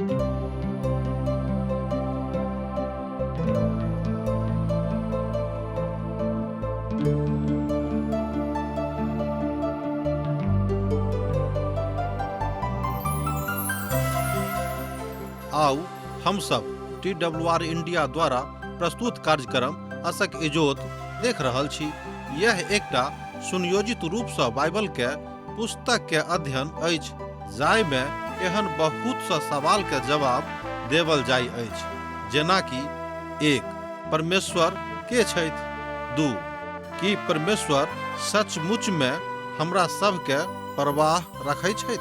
आउ हम सब टी डब्ल्यू आर इंडिया द्वारा प्रस्तुत कार्यक्रम असक इजोत देख रहल छी। यह एकटा सुनियोजित रूप सँ बाइबल के पुस्तक के अध्ययन अछि जाहि में एहन बहुत स सवाल के जवाब देवल जाय अछि, जेना कि 1 परमेश्वर के छथि, 2 की परमेश्वर सचमुच में हमरा सब के परवाह रखै छथि,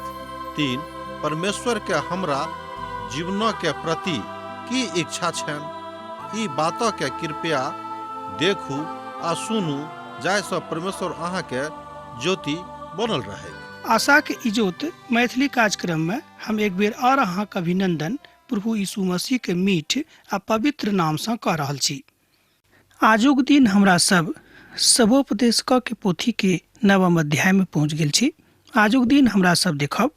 3 परमेश्वर के हमरा जीवन के प्रति की इच्छा छनि। ई बात के कृपया देखू आ सुनू जाहि सँ परमेश्वर अहाँ के ज्योति बनल रहे। आशाक इजोत मैथिली कार्यक्रम में हम एक बेर और अहाँक अभिनंदन प्रभु यीशु मसीह के मीठ आ पवित्र नाम सँ कऽ रहल छी। आजुक दिन हमरा सब सभोपदेशक के पोथी के नवम अध्याय में पहुँच गेल छी। आजुक दिन हमरा सब देखब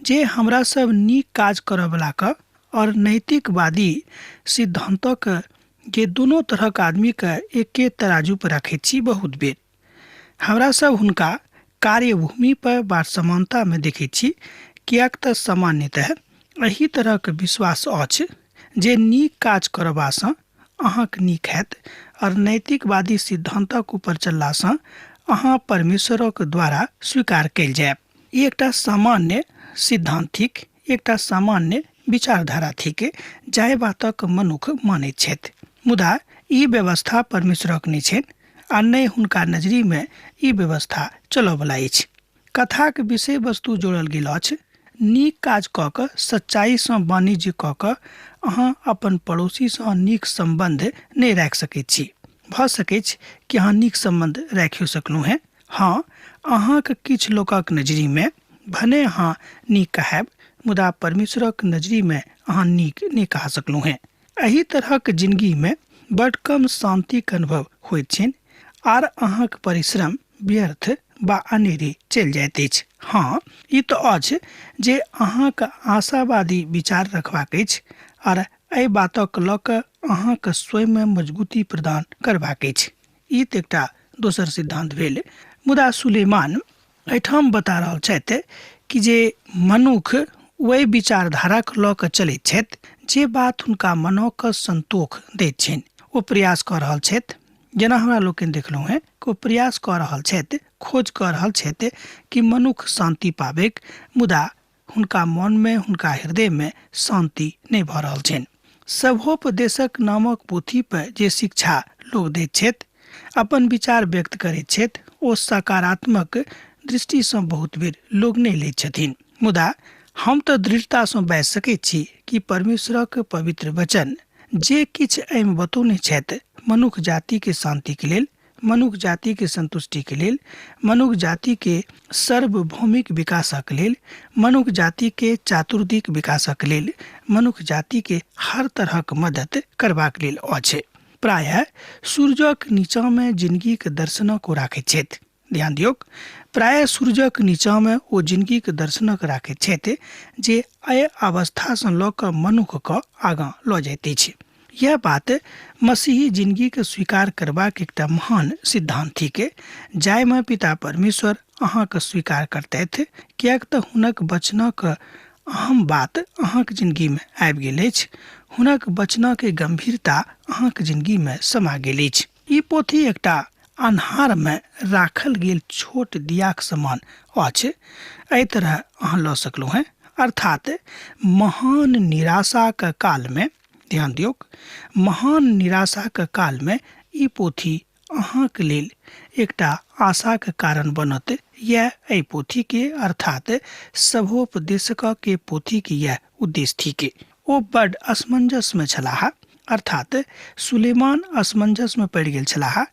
जे हमरा सब नीक काज करऽवला के और नैतिकवादी सिद्धांतक जे दुनू तरहक आदमी के एके तराजू पर रखैत छी। बहुत बेर हमरा सब हुनका कार्यभूमि पर बा समानता में देखैत छी, किएक तऽ सामान्यतः एहि तरहक विश्वास अछि जे नीक काज करबासँ अहाँक नीक हैत और नैतिकवादी सिद्धांतक ऊपर चललासँ अहाँ परमेश्वरक द्वारा स्वीकार कयल जायब। ई एकटा सामान्य सिद्धांत थिक, एकटा सामान्य विचारधारा थिक जाहि बातक मनुख मानैत छथि। मुदा ई व्यवस्था परमेश्वरक नहि छनि आ नहि हुनका नजरिमे ई व्यवस्था चलऽवला अछि। कथाक विषय वस्तु जोड़ल गेल अछि। नीक काज कऽ कऽ, सच्चाइसँ वाणिज्य कऽ कऽ अहाँ अपन पड़ोसीसँ नीक सम्बन्ध नहि राखि सकैत छी। भऽ सकैछ कि अहाँ नीक सम्बन्ध राखियो सकलहुँ हेँ। हँ, अहाँक किछु लोकक नजरिमे भने अहाँ नीक कहायब, मुदा परमेश्वरक नजरिमे अहाँ नीक नहि कहा सकलहुँ हेँ। एहि तरहक जिनगीमे बड्ड कम शान्तिक अनुभव होइत छनि आर अहाँक परिश्रम व्यर्थ बा अनेरे चलि जाइत अछि। हँ, ई तऽ अछि जे अहाँक आशावादी विचार रखबाक अछि आर एहि बातक लऽ कऽ अहाँक स्वयंमे मजबूती प्रदान करबाक अछि। ई तऽ एकटा दोसर सिद्धांत भेल। मुदा सुलेमान एहिठाम बता रहल छथि कि जे मनुख ओहि विचारधाराके लऽ कऽ चलैत छथि जे बात हुनका मनोके संतोख दैत छनि। ओ प्रयास कऽ रहल छथि, जेना हमरा लोकनि देखलहुँ हेँ कि ओ प्रयास कऽ रहल छथि, खोज कऽ रहल छथि कि मनुख शान्ति पाबैक, मुदा हुनका मनमे हुनका हृदयमे शान्ति नहि भऽ रहल छनि। सभोपदेशक नामक पोथी पर जे शिक्षा लोक दैत छथि, अपन विचार व्यक्त करैत छथि, ओ सकारात्मक दृष्टिसँ बहुत बेर लोक नहि लैत छथिन। मुदा हम तऽ दृढ़तासँ बाजि सकैत छी कि परमेश्वरक पवित्र वचन जे किछु एहिमे बतौने छथि मनुख जातिके शान्तिके लेल, मनुख जातिके संतुष्टिके लेल, मनुख जातिके सार्वभौमिक विकासक लेल, मनुख जातिके चातुर्दिक विकासक लेल, मनुख जातिके हर तरहक मदद करबाक लेल अछि। प्रायः सूरजक नीचाँमे जिनगीक दर्शनक ओ राखैत छथि। ध्यान दियौक, प्रायः सूरजक नीचाँमे ओ जिनगीक दर्शनक राखैत छथि जे एहि अवस्थासँ लऽ कऽ मनुखके आगाँ लऽ जाइत अछि। यह बात मसीही जिनगीके स्वीकार करबाक एकटा महान सिद्धांत थिक, जाहिमे पिता परमेश्वर अहाँके स्वीकार करतथि, किएक तऽ हुनक वचनक अहम बात अहाँक जिनगीमे आबि गेल अछि। हुनक वचनके गंभीरता अहाँक जिनगीमे समा गेल अछि। ई पोथी एकटा अन्हारमे राखल गेल छोट दियाक समान अछि। एहि तरह अहाँ लऽ सकलहुँ हेँ। अर्थात महान निराशाक कालमे, ध्यान दियौक, महान निराशाक कालमे ई पोथी अहाँक लेल एकटा आशाक कारण बनत। यैह एहि पोथीके अर्थात सभोपदेशक के पोथीके यैह उद्देश्य थिक। ओ बड्ड असमंजसमे छलाह, अर्थात सुलेमान असमंजसमे पड़ि गेल छलाह।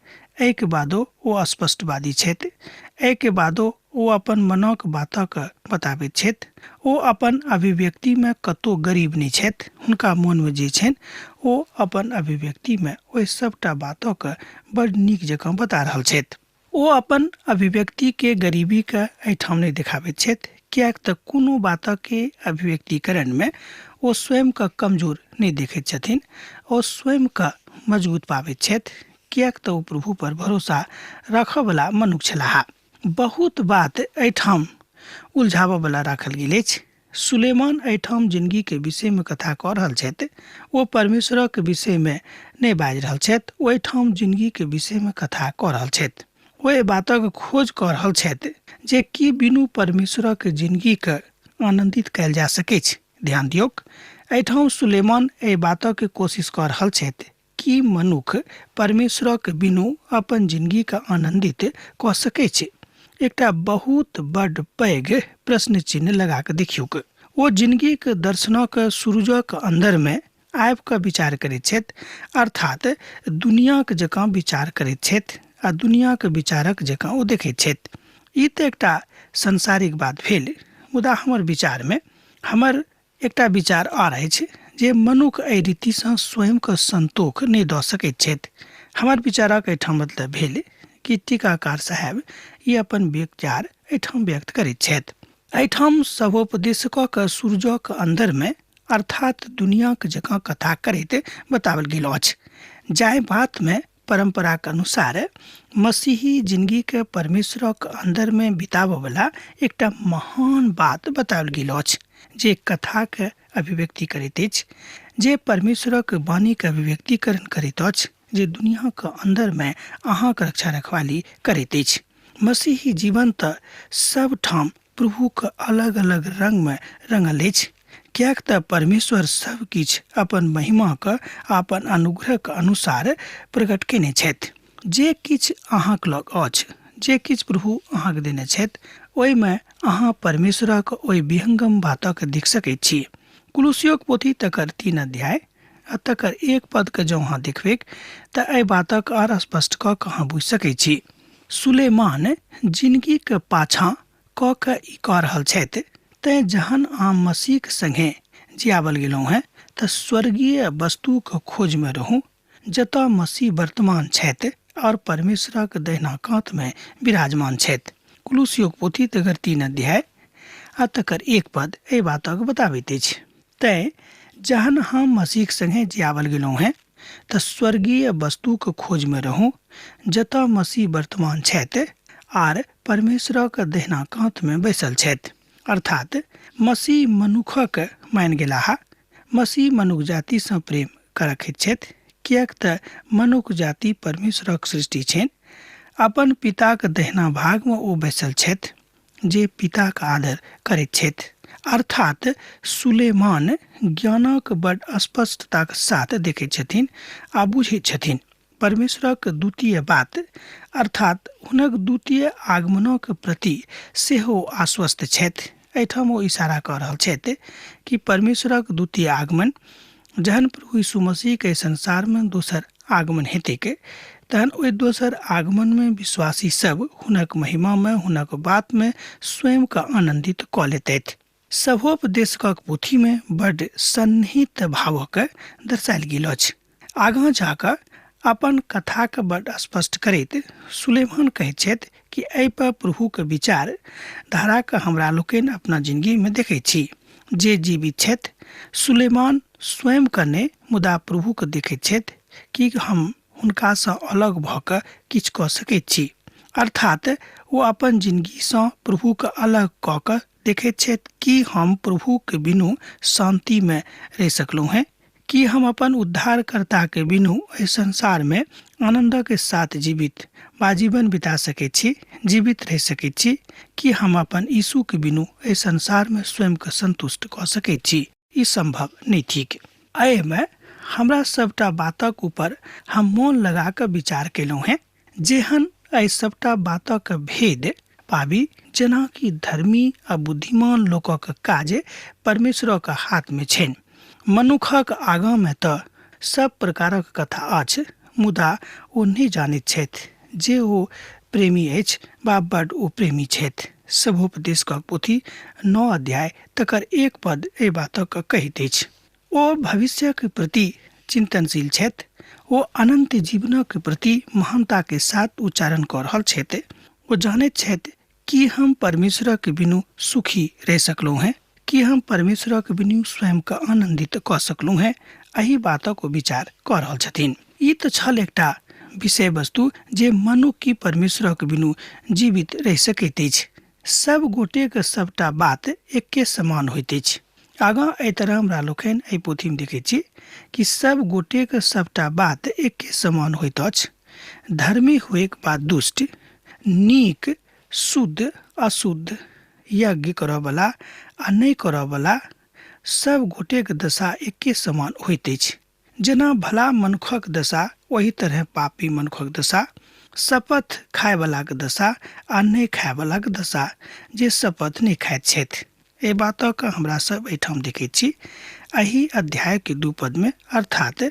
एहिके बादो ओ स्पष्टवादी छथि। एहिके बादो ओ अपन मनक बातक बताबैत छथि। ओ अपन अभिव्यक्तिमे कतहु गरीब नहि छथि। हुनका मोनमे जे छनि ओ अपन अभिव्यक्तिमे ओहि सभटा बातक बड्ड नीक जकाँ बता रहल छथि। ओ अपन अभिव्यक्तिके गरीबीके एहिठाम नहि देखाबैत छथि, किएक तऽ कोनो बातके अभिव्यक्तिकरणमे ओ स्वयंके कमजोर नहि देखैत छथिन, ओ स्वयंके मजबूत पाबैत छथि, किएक तऽ ओ प्रभु पर भरोसा राखयवला मनुख छलाह। बहुत बात एहिठाम उलझाबयवला राखल गेल अछि। सुलेमान एहिठाम जिंदगीके विषयमे कथा कऽ रहल छथि, ओ परमेश्वरक विषयमे नहि बाजि रहल छथि, ओ एहिठाम जिंदगीके विषयमे कथा कऽ रहल छथि। ओ एहि बातक खोज कऽ रहल छथि जे की बिनु परमेश्वरक जिंदगीके आनन्दित कयल जा सकैछ। ध्यान दियौक, एहिठाम सुलेमान एहि बातक कोशिश कऽ रहल छथि कि मनुख परमेश्वरक बिनु अपन जिंदगीके आनन्दित कऽ सकैछ। एकटा बहुत बड पैघ प्रश्न चिन्ह लगा कऽ देखियौक। ओ जिंदगीक दर्शनक सूरजक अन्दरमे आबि कऽ विचार करैत छथि, अर्थात दुनियाक जकाँ विचार करैत छथि आ दुनियाक विचारक जकाँ ओ देखैत छथि। ई तऽ एकटा सांसारिक बात भेल, मुदा हमर विचारमे हमर एकटा विचार आर अछि जे मनुख एहि रीतिसँ स्वयंके संतोख नहि दऽ सकैत छथि। हमर विचारक एहिठाम मतलब भेल कि टीकाकार साहेब ई अपन विचार एहिठाम व्यक्त करैत छथि। एहिठाम सभोपदेशकक सूरजक अन्दरमे अर्थात दुनियाक जकाँ कथा करैत बताओल गेल अछि, जाहि बातमे परम्पराक अनुसार मसीही जिंदगीके परमेश्वरक अन्दरमे बिताबयवला एकटा महान बात बताओल गेल अछि, जे कथाके अभिव्यक्ति करैत अछि, जे परमेश्वरक वाणीके अभिव्यक्तिकरण करैत अछि, जे दुनियाके अन्दरमे अहाँके रक्षा रखवाली करैत अछि। मसीही जीवन तऽ सब ठाम प्रभुके अलग अलग रंगमे रंगल अछि, किएक तऽ परमेश्वर सब किछु अपन महिमाके आ अपन अनुग्रहके अनुसार प्रकट केने छथि। जे किछु अहाँके लग अछि, जे किछु प्रभु अहाँके देने छथि, ओहिमे अहाँ परमेश्वरक ओहि विहंगम बातक देख सकैत छी। कुलुसियोक पोथी तकर 3 अध्याय आ तकर 1 पदके जँ अहाँ देखबैक तऽ एहि बातक आर स्पष्ट कऽ कऽ अहाँ बुझि सकैत छी। सुलेमान जिनगीके पाछाँ कऽ कऽ ई कऽ रहल छथि, तैँ जहन अहाँ मसीहक संगे जियाबल गेलहुँ हेँ तऽ स्वर्गीय वस्तुक खोजमे रहू, जतऽ मसीह वर्तमान छथि और परमेश्वरक दहिना कातमे विराजमान छथि। कुलुसियोक पोथी तकर 3 अध्याय आ तकर 1 पद एहि बातक बताबैत अछि। तैँ जहन हम मसीहक संगे जियाबल गेलहुँ हेँ तऽ स्वर्गीय वस्तुक खोजमे रहू, जतऽ मसीह वर्तमान छथि आर परमेश्वरक दहिना कातमे बैसल छथि। अर्थात मसीह मनुखक मानि गेलाह। मसीह मनुख जातिसँ प्रेम कऽ रखैत छथि, किएक तऽ मनुख जाति परमेश्वरक सृष्टि छनि। अपन पिताक दहिना भागमे ओ बैसल छथि, जे पिताक आदर करैत छथि। अर्थात सुलेमान ज्ञानक बड स्पष्टताक साथ देखैत छथिन आ बुझैत छथिन। परमेश्वरक द्वितीय बात अर्थात हुनक द्वितीय आगमनक प्रति सेहो आश्वस्त छथि। एहिठाम ओ इशारा कऽ रहल छथि कि परमेश्वरक द्वितीय आगमन जहन प्रभु यीशु मसीहके संसारमे दोसर आगमन हेतैक, तहन ओहि दोसर आगमनमे विश्वासी सब हुनक महिमामे हुनक बातमे स्वयंके आनन्दित कऽ लेतथि। सभोपदेशकक पोथीमे बड सन्निहित भावक दर्शायल गेल अछि। आगाँ जाकऽ अपन कथाके बड स्पष्ट करैत सुलेमान कहैत छथि कि एहि पर प्रभुके विचार धाराके हमरा लोकनि अपना जिंदगीमे देखैत छी। जे जीवित छथि सुलेमान स्वयं के नहि, मुदा प्रभुके देखैत छथि कि हम हुनकासँ अलग भऽ कऽ किछु कऽ सकैत छी। अर्थात ओ अपन जिंदगीसँ प्रभुके अलग कऽ कऽ देखैत छथि कि हम प्रभुके बिनु शान्तिमे रहि सकलहुँ हेँ, कि हम अपन उद्धारकर्ताके बिनु एहि संसारमे आनन्दक साथ जीवित वा जीवन बिता सकैत छी, जीवित रहि सकैत छी, कि हम अपन यीशुके बिनु एहि संसारमे स्वयंके संतुष्ट कऽ सकैत छी। ई संभव नहि थिक। एहिमे हमरा सबटा बातक ऊपर हम मोन लगा कऽ विचार केलहुँ हेँ, जेहन एहि सबटा बातक भेद पाबी, जेनाकि धर्मी आ बुद्धिमान लोकक काज परमेश्वरक हाथमे छनि। मनुखक आगाँमे तऽ सब प्रकारक कथा अछि, मुदा ओ नहि जानैत छथि जे ओ प्रेमी अछि वा बड ओ प्रेमी छथि। सभोपदेशकक पोथी 9 अध्याय तकर 1 पद एहि बातक कहैत अछि। ओ भविष्यक प्रति चिंतनशील छथि। ओ अनन्त जीवनक प्रति महानता के साथ उच्चारण कऽ रहल छथि। ओ जानैत छथि कि हम परमेश्वरक बिनु सुखी रहि सकलहुँ हेँ, कि हम परमेश्वरक बिनु स्वयंके आनन्दित कऽ सकलहुँ हेँ, एहि बातक ओ विचार कऽ रहल छथिन। ई तऽ छल एकटा विषय वस्तु जे मनुख की परमेश्वरक बिनु जीवित रहि सकैत अछि। सब गोटेक सबटा बात एके समान होइत अछि। आगाँ एहि तरह हमरा लोकनि एहि पोथीमे देखैत छी कि सब गोटेक सबटा बात एके समान होइत अछि। धर्मी होइक वा दुष्ट, नीक, शुद्ध, अशुद्ध, यज्ञ करऽवला आ नहि करऽवला, सब गोटेक दशा एके समान होइत अछि। जेना भला मनुखक दशा ओही तरहे पापी मनुखक दशा, शपथ खायवलाक दशा आ नहि खायवलाक दशा, जे शपथ नहि खाइत छथि। एहि बातक हमरा सब एहिठाम देखैत छी एहि अध्याय के 2 पद में, अर्थात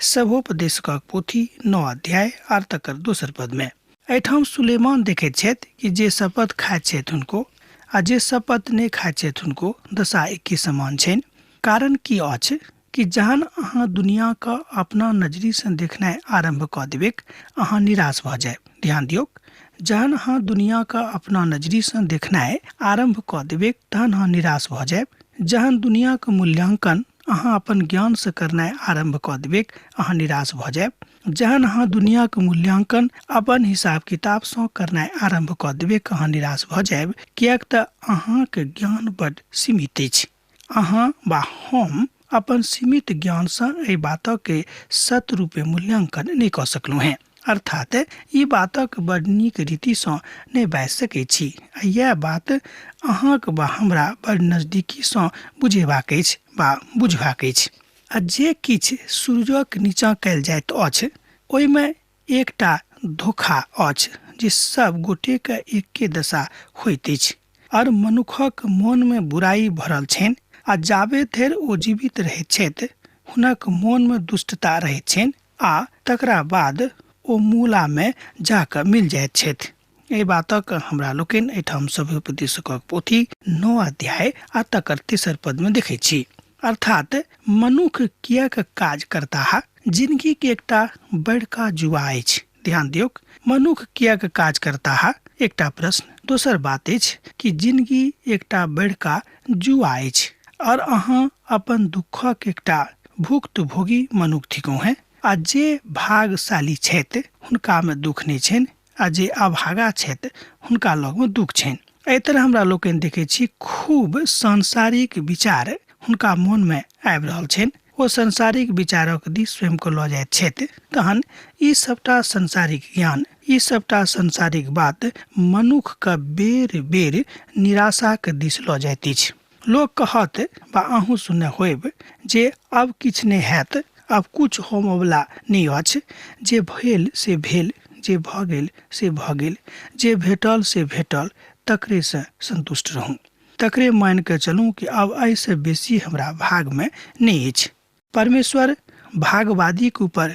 सभोपदेशकक पोथी 9 अध्याय आर तकर दोसर पद में। एहिठाम सुलेमान देखैत छथि कि जे शपथ खाइत छथि हुनको आ जे शपथ नहि खाइत छथि हुनको दशा एके समान छनि। कारण की अछि कि जहन अहाँ दुनियाके अपना नजरीसँ देखनाइ आरम्भ कऽ देबैक, अहाँ निराश भऽ जायब। ध्यान दियौक, जहन अहाँ दुनियाके अपना नजरीसँ देखनाइ आरम्भ कऽ देबैक तहन अहाँ निराश भऽ जायब। जहन दुनियाके मूल्यांकन अहाँ अपन ज्ञानसँ करनाइ आरम्भ कऽ देबैक, अहाँ निराश भऽ जायब। जहन अहाँ दुनियाके मूल्यांकन अपन हिसाब किताबसँ करनाइ आरम्भ कऽ देबैक, अहाँ निराश भऽ जायब, किएक तऽ अहाँके ज्ञान बड्ड सीमित अछि। अहाँ वा हम अपन सीमित ज्ञानसँ एहि बातके सत रूपे मूल्यांकन नहि कऽ सकलहुँ हेँ, अर्थात ई बातक बड नीक रीतिसँ नहि बाजि सकै छी। आ इएह बात अहाँक वा हमरा बड नजदीकीसँ बुझेबाक अछि वा बुझबाक अछि। आ जे किछु सूरजक नीचाँ कयल जाइत अछि ओहिमे एकटा धोखा अछि जे सब गोटेके एके दशा होइत अछि और मनुखक मोनमे बुराइ भरल छनि आ जाबे धरि ओ जीवित रहैत छथि हुनक मोनमे दुष्टता रहैत छनि आ तकरा बाद ओ मूलामे जाकऽ मिल जाइत छथि। एहि बातक हमरा लोकनि एहिठाम सभोपदेशकक पोथी 9 अध्याय आ तकर 3 पदमे देखैत छी। अर्थात मनुख किएक काज करताह, जिंदगी के एकटा बड़का जुआ अछि। ध्यान दियौक, मनुख किएक काज करताह एकटा प्रश्न। दोसर बात अछि कि जिंदगी एकटा बड़का जुआ अछि और अहाँ अपन दुखक एकटा भुक्तभोगी मनुख थिकहुँ हेँ आ जे भागशाली छथि हुनकामे दुख नहि छनि आ जे अभागा छथि हुनका लगमे दुख छनि। एहि तरह हमरा लोकनि देखै छी खूब सांसारिक विचार हुनका मोनमे आबि रहल छनि। ओ सांसारिक विचारक दिस स्वयंके लऽ जाइत छथि। तहन ई सबटा सांसारिक ज्ञान, ई सबटा सांसारिक बात मनुखके बेर बेर निराशाके दिस लऽ जाइत अछि। लोक कहत वा अहूँ सुनने होयब जे आब किछु नहि हैत, आब किछु होमऽवला नहि अछि, जे भेल से भेल, जे भऽ गेल से भऽ गेल, जे भेटल से भेटल, तकरेसँ सन्तुष्ट रहू, तकरे मानि कऽ चलू कि आब एहिसँ बेसी हमरा भागमे नहि अछि। परमेश्वर भागवादीके ऊपर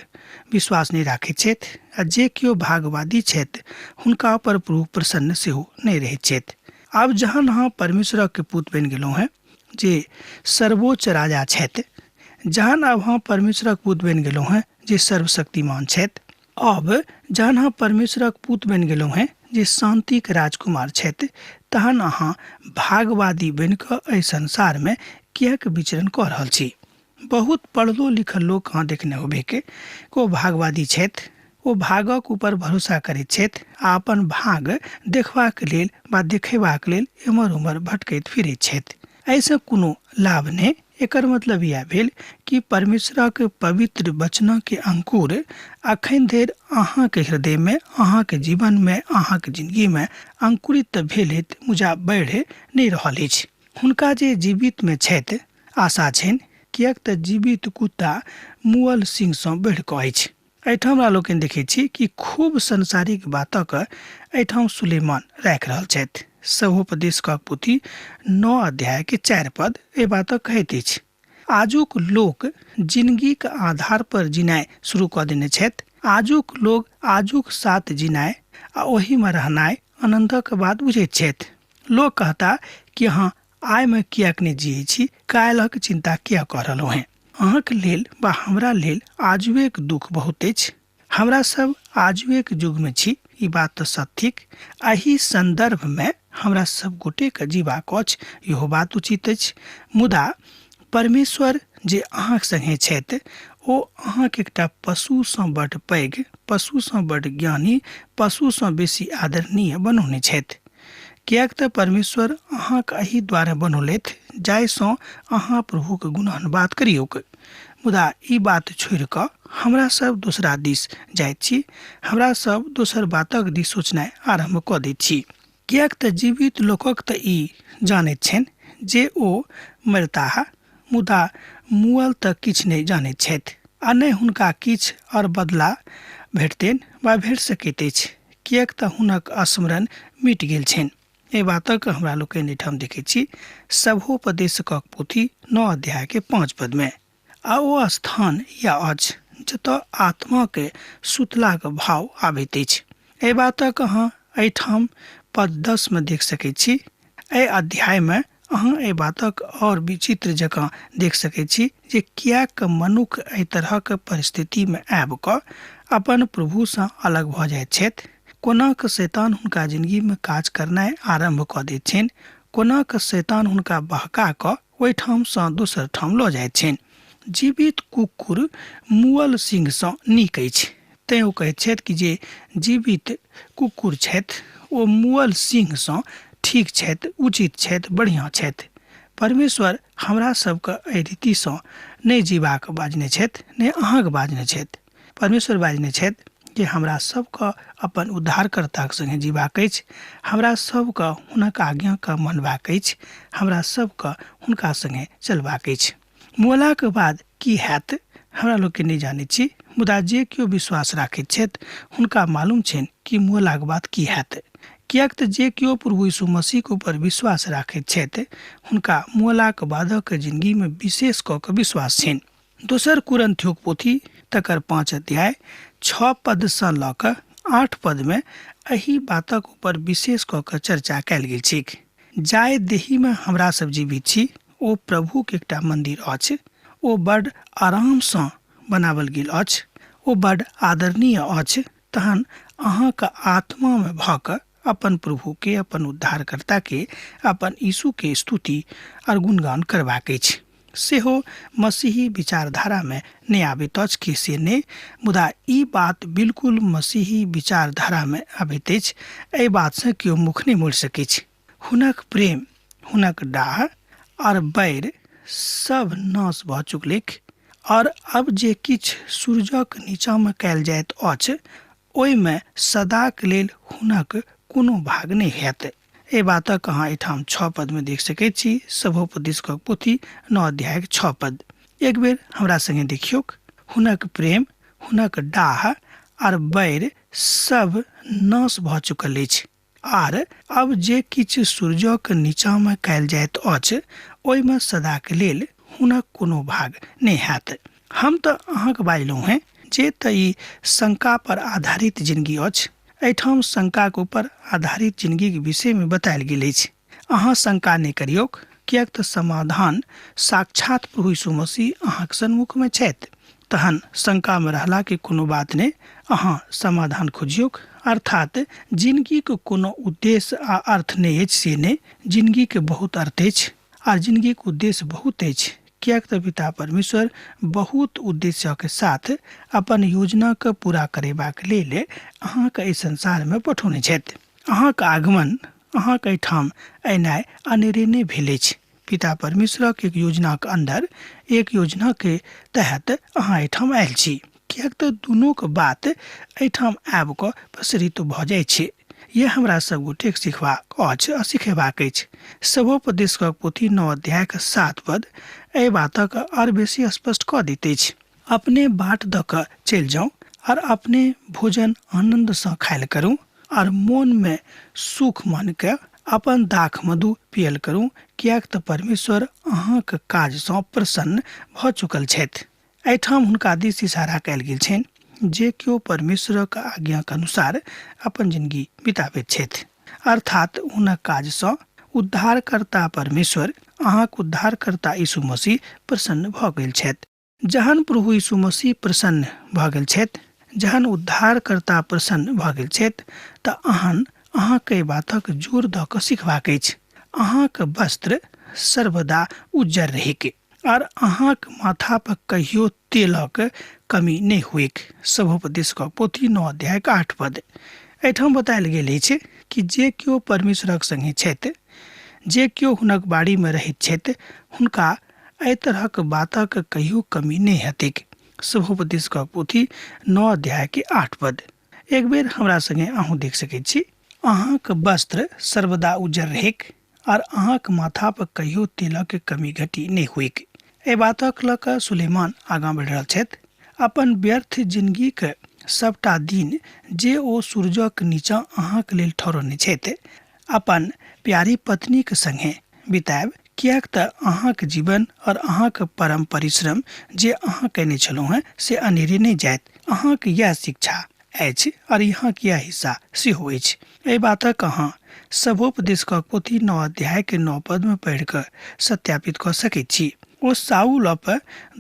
विश्वास नहि राखैत छथि आ जे केओ भागवादी छथि हुनका ऊपर प्रभु प्रसन्न सेहो नहि रहैत छथि। आब जहन अहाँ परमेश्वरक पुत बनि गेलहुँ हेँ जे सर्वोच्च राजा छथि, जहन आब अहाँ परमेश्वरक पुत बनि गेलहुँ हेँ जे सर्वशक्तिमान छथि, अब जहन अहाँ परमेश्वरक पुत बनि गेलहुँ हेँ जे शान्तिक राजकुमार छथि, तहन अहाँ भागवादी बनि कऽ एहि संसारमे किएक विचरण कऽ रहल छी? बहुत पढ़लो लिखल लोक अहाँ देखने होबे के ओ भागवादी छथि। ओ भागक ऊपर भरोसा करैत छथि आ अपन भाग देखबाक लेल वा देखेबाक लेल एम्हर ओम्हर भटकैत फिरैत छथि। एहिसँ कोनो लाभ नहि। एकर मतलब इएह भेल कि परमेश्वरक पवित्र वचनके अंकुर अखन धरि अहाँके हृदयमे, अहाँके जीवनमे, अहाँके जिंदगीमे अंकुरित तऽ भेल हेत मुदा बढ़ि नहि रहल अछि। हुनका जे जीवितमे छथि आशा छनि, किएक तऽ जीवित कुत्ता मुअल सिंहसँ बढ़ि कऽ अछि। एहिठाम हमरा लोकनि देखैत छी कि खूब सांसारिक बातक एहिठाम सुलेमान राखि रहल छथि। सभोपदेशकक पोथी 9 अध्याय के 4 पद एहि बातक कहैत अछि। आजुक लोक जिनगीक आधार पर जिनाइ शुरू कऽ देने छथि। आजुक लोक आजुक साथ जिनाइ आ ओहिमे रहनाइ आनन्दक बात बुझैत छथि। लोक कहता कि अहाँ आइमे किएक नहि जियै छी, काल्हिक चिन्ता किएक कऽ रहलहुँ हेँ। अहाँके लेल वा हमरा लेल आजुएक दुख बहुत अछि। हमरा सब आजुएक युगमे छी, ई बात तऽ सत्य थिक। एहि सन्दर्भमे हमरा सब गोटेके जीबाक अछि, इहो बात उचित अछि। मुदा परमेश्वर जे अहाँके संगे छथि ओ अहाँके एकटा पशुसँ बड्ड पैघ, पशुसँ बड्ड ज्ञानी, पशुसँ बेसी आदरणीय बनौने छथि। किएक तऽ परमेश्वर अहाँके एहि द्वारे बनौलथि जाहिसँ अहाँ प्रभुके गुणानुवाद करियौक। मुदा ई बात छोड़ि कऽ हमरा सब दोसरा दिस जाइत छी, हमरा सब दोसर बातक दिस सोचनाइ आरम्भ कऽ दैत छी। किएक तऽ जीवित लोकक तऽ ई जानैत छनि जे ओ मरताह, मुदा मुअल तऽ किछु नहि जानैत छथि आ नहि हुनका किछु आओर बदला भेटतनि वा भेट सकैत अछि, किएक तऽ हुनक स्मरण मिट गेल छनि। एहि बातक हमरा लोकनि एहिठाम देखैत छी सभोपदेशकक पोथी 9 अध्याय के 5 पद में। आ ओ स्थान या अछि जतऽ आत्माके सुतलाक भाव आबैत अछि। एहि बातक अहाँ एहिठाम पद 10 में देख सकैत छी। एहि अध्याय में अहाँ एहि बातक और विचित्र जकाँ देख सकैत छी जे किएक मनुख एहि तरहक परिस्थितिमे आबि कऽ अपन प्रभुसँ अलग भऽ जाइत छथि, कोना कऽ शैतान हुनका जिंदगीमे काज करनाइ आरम्भ कऽ दैत छनि, कोना कऽ शैतान हुनका बहका कऽ ओहिठामसँ दोसर ठाम लऽ जाइत छनि। जीवित कुकुर मुअल सिंहसँ नीक अछि, तैँ ओ कहैत छथि कि जे जीवित कुकुर छथि ओ मुअल सिंहसँ ठीक छथि, उचित छथि, बढ़िआँ छथि। परमेश्वर हमरा सबके एहि रीतिसँ नहि जीबाक बाजने छथि, नहि अहाँके बाजने छथि। परमेश्वर बाजने छथि जे हमरा सबके अपन उद्धारकर्ताके सङ्गे जीबाक अछि, हमरा सबके हुनक आज्ञाके मनबाक अछि, हमरा सबके हुनका सङ्गे चलबाक अछि। मुअलाके बाद की हैत हमरा लोकके नहि जानै छी, मुदा जे केओ विश्वास राखैत छथि हुनका मालूम छनि कि मुअलाके बाद की हैत। किएक तऽ जे केओ प्रभु यीशु मसीहके ऊपर विश्वास राखैत छथि हुनका मुअलाके बादक जिंदगीमे विशेष कऽ कऽ विश्वास छनि। दोसर कुरिन्थियोक पोथी तकर 5 अध्याय 6 पदसँ लऽ कऽ 8 पदमे एहि बातक ऊपर विशेष कऽ कऽ चर्चा कयल गेल छैक। जाहि देहीमे हमरा सब जीवित छी ओ प्रभुके एकटा मन्दिर अछि, ओ बड आरामसँ बनावल गेल अछि, ओ बड आदरणीय अछि। तहन अहाँके आत्मामे भऽ कऽ अपन प्रभुके, अपन उद्धारकर्ताके, अपन यीशुके स्तुति आओर गुणगान करबाक अछि। सेहो मसीही विचारधारामे नहि आबैत अछि कि से नहि, मुदा ई बात बिल्कुल मसीही विचारधारामे आबैत अछि। एहि बातसँ केओ मुख नहि मोड़ि सकैछ। हुनक प्रेम, हुनक डाह आओर बैर सब नाश भऽ चुकलैक आओर अब जे किछु सूरजक नीचाँमे कयल जाइत अछि ओहिमे सदाक लेल हुनक कोनो भाग नहि हैत। एहि बातक अहाँ एहिठाम 6 पदमे देख सकैत छी। सभोपदेशकक पोथी 9 अध्यायक 6 पद। एक बेर हमरा संगे देखियौक। हुनक प्रेम, हुनक डाह आर बैर सब नाश भऽ चुकल अछि आर अब जे किछु सूरजक नीचाँमे कयल जाइत अछि ओहिमे सदाक लेल हुनक कोनो भाग नहि हैत। हम तऽ अहाँके बाजलहुँ हेँ जे तऽ ई शंका पर आधारित जिंदगी अछि। एहिठाम शंकाके ऊपर आधारित जिंदगीके विषयमे बतायल गेल अछि। अहाँ शंका नहि करियौक, किएक तऽ समाधान साक्षात प्रभु यीशु मसीह अहाँके सन्मुखमे छथि। तहन शंकामे रहलाके कोनो बात नहि, अहाँ समाधान खोजियौक। अर्थात जिंदगीके कोनो उद्देश्य आ अर्थ नहि अछि से नहि, जिंदगीके बहुत अर्थ अछि आर जिंदगीके उद्देश्य बहुत अछि। किएक तऽ पिता परमेश्वर बहुत उद्देश्यके साथ अपन योजनाके पूरा करेबाक लेल अहाँके एहि संसारमे पठौने छथि। अहाँके आगमन, अहाँके एहिठाम एनाइ अनेरे नहि भेल अछि। पिता परमेश्वरक एक योजनाके अन्दर, एक योजनाके तहत अहाँ एहिठाम आयल छी। किएक तऽ दुनूके बात एहिठाम आबि कऽ प्रसरित भऽ जाइ छै। यह हमरा सब गोटेक सिखबाक अछि आ सिखेबाक अछि। सभोपदेशकक पोथी 9 अध्यायक 7 पद एहि बातक आओर बेसी स्पष्ट कऽ दैत अछि। अपने बाट दऽ कऽ चलि जाउ आर अपने भोजन आनन्दसँ खायल करू आर मोनमे सुख मानि कऽ अपन दाख मधु पियल करू, किएक तऽ परमेश्वर अहाँके काजसँ प्रसन्न भऽ चुकल छथि। एहिठाम हुनका दिस इशारा कयल गेल छनि जे केओ परमेश्वरक आज्ञाक अनुसार अपन जिंदगी बिताबैत छथि, अर्थात हुनक काजसँ उद्धारकर्ता परमेश्वर, अहाँक उद्धारकर्ता यीशु मसीह प्रसन्न भऽ गेल छथि। जहन प्रभु यीशु मसीह प्रसन्न भऽ गेल छथि, जहन उद्धारकर्ता प्रसन्न भऽ गेल छथि, तऽ अहन अहाँके एहि बातक जोर दऽ कऽ सिखबाक अछि। अहाँक वस्त्र सर्वदा उज्जर रहैक आर अहाँक माथा पर कहियो तेलक कमी नहि होइक। सभोपदेशक पोथी 9 अध्यायक 8 पद। एहिठाम बतायल गेल अछि कि जे केओ परमेश्वरक संगे छथि, जे केओ हुनक बाड़ीमे रहैत छथि, हुनका एहि तरहक बातक कहियो कमी नहि हेतैक। सभोपदेशक पोथी 9 अध्यायके 8 पद। एक बेर हमरा संगे अहूँ देख सकैत छी। अहाँक वस्त्र सर्वदा उज्जर रहैक आर अहाँक माथा पर कहियो तेलक कमी घटी नहि होइक। एहि बातक लऽ कऽ सुलेमान आगाँ बढ़ि रहल छथि। अपन व्यर्थ जिनगीक सबटा दिन जे ओ सूरजक नीचाँ अहाँक लेल ठहरौने छथि, अपन प्यारी पत्नीक संगे बितायब, किएक तऽ अहाँक जीवन और अहाँक परम परिश्रम जे अहाँ कयने छलहुँ हेँ से अनेरे नहि जायत। अहाँक इएह शिक्षा अछि और अहाँक इएह हिस्सा सेहो अछि। एहि बातक अहाँ सभोपदेशकक पोथी 9 अध्यायके 9 पदमे पढ़ि कऽ सत्यापित कऽ सकैत छी। ओ साउल अप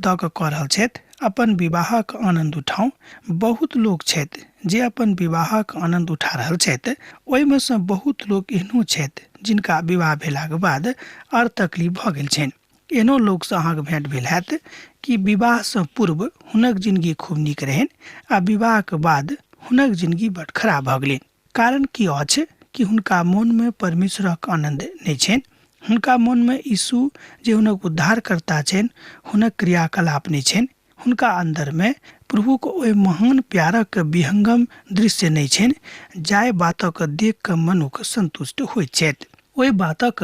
दऽ कऽ कऽ रहल छथि, अपन विवाहक आनन्द उठाउ। बहुत लोक छथि जे अपन विवाहक आनन्द उठा रहल छथि, ओहिमे सँ बहुत लोक एहनो छथि जिनका विवाह भेलाक बाद आर तकलीफ भऽ गेल छनि। एहनो लोकसँ अहाँके भेँट भेल हैत कि विवाहसँ पूर्व हुनक जिनगी खूब नीक रहनि आ विवाहके बाद हुनक जिनगी बड्ड खराब भऽ गेलनि। कारण की अछि कि हुनका मोनमे परमेश्वरक आनन्द नहि छनि। हुनका मोनमे यीशु जे हुनक उद्धारकर्ता छनि हुनक क्रियाकलाप नहि छनि। हुनका अन्दरमे प्रभुक ओहि महान प्यारक विहंगम दृश्य नहि छनि जाहि बातक देख कऽ मनुख संतुष्ट होइत छथि। ओहि बातक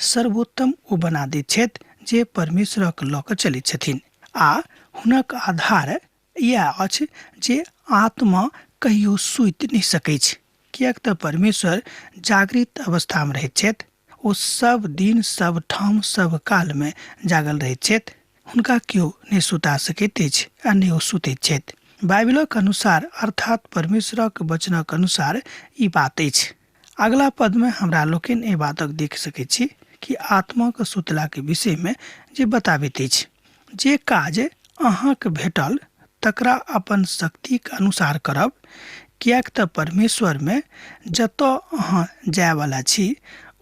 सर्वोत्तम ओ बना दैत छथि जे परमेश्वरक लऽ कऽ चलैत छथिन आ हुनक आधार इएह अछि जे आत्मा कहियो सुति नहि सकैछ, किएक तऽ परमेश्वर जागृत अवस्थामे रहैत छथि। ओ सब दिन सब ठाम सब कालमे जागल रहैत छथि। हुनका केओ नहि सुता सकैत अछि आ नहि ओ सुतैत छथि। बाइबिलक अनुसार अर्थात परमेश्वरक वचनक अनुसार ई बात अछि। अगला पदमे हमरा लोकनि एहि बातक देख सकैत छी कि आत्माक सुतलाक विषयमे जे बताबैत अछि। जे काज अहाँक भेटल तकरा अपन शक्तिक अनुसार करब, किएक तऽ परमेश्वरमे जतऽ अहाँ जायवला छी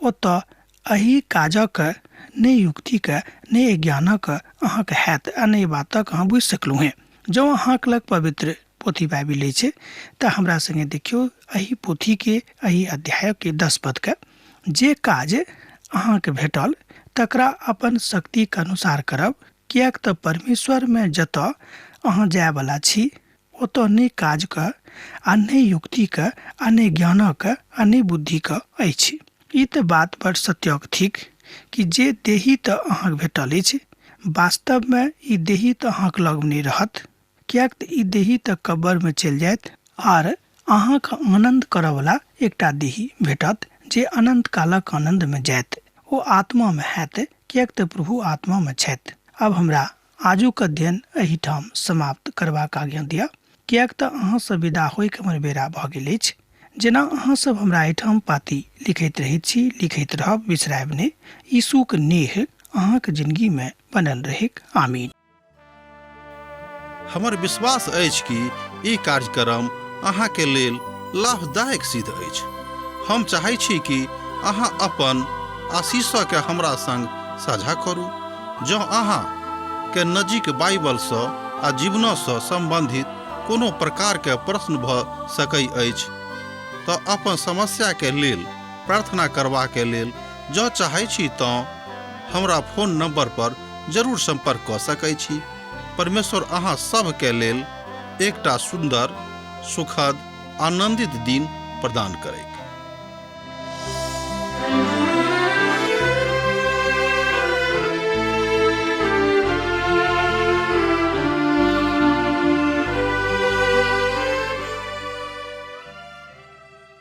ओतऽ एहि काजक नहि युक्तिक नहि ज्ञानक अहाँके हैत आ नहि बातक अहाँ बुझि सकलहुँ हेँ। जँ अहाँक लग पवित्र पोथी बाइबिल अछि तऽ हमरा सङ्गे देखियौ एहि पोथीके एहि अध्यायके 10 पदके। जे काज अहाँके भेटल तकरा अपन शक्तिक अनुसार करब, किएक तऽ परमेश्वरमे जतऽ अहाँ जायवला छी ओतऽ नहि काजके आ नहि युक्तिके आ नहि ज्ञानक आ नहि बुद्धिके अछि। ई तऽ बात बड़ सत्यक थिक कि जे देही तऽ अहाँके भेटल अछि, वास्तवमे ई देही तऽ अहाँके लगमे नहि रहत, किएक तऽ ई देही तऽ कब्बरमे चलि जायत आर अहाँके आनन्द करऽवला एकटा देही भेटत जे अनन्त कालक आनन्दमे जायत। ओ आत्मामे हैत, किएक तऽ प्रभु आत्मामे छथि। आब हमरा आजुक अध्ययन एहिठाम समाप्त करबाक आज्ञा दिअ, किएक तऽ अहाँसँ विदा होइके हमर बेरा भऽ गेल अछि। जेना अहाँ सब हमरा एहिठाम पाती लिखैत रहैत छी, लिखैत रहब, बिसरायब नहि। यीशुक नेह अहाँक जिनगीमे बनल रहैक। आमीन। हमर विश्वास अछि कि ई कार्यक्रम अहाँके लेल लाभदायक सिद्ध अछि। हम चाहै छी कि अहाँ अपन आशीषके हमरा संग साझा करू। जँ अहाँ के नजीक बाइबलसँ आ जीवनसँ सम्बन्धित कोनो प्रकारके प्रश्न भऽ सकै अछि तऽ अपन समस्याके लेल प्रार्थना करबाके लेल जँ चाहै छी तँ हमरा फोन नंबर पर जरूर संपर्क कऽ सकै छी। परमेश्वर अहाँ सभके लेल एकटा सुन्दर, सुखद, आनंदित दिन प्रदान करैत।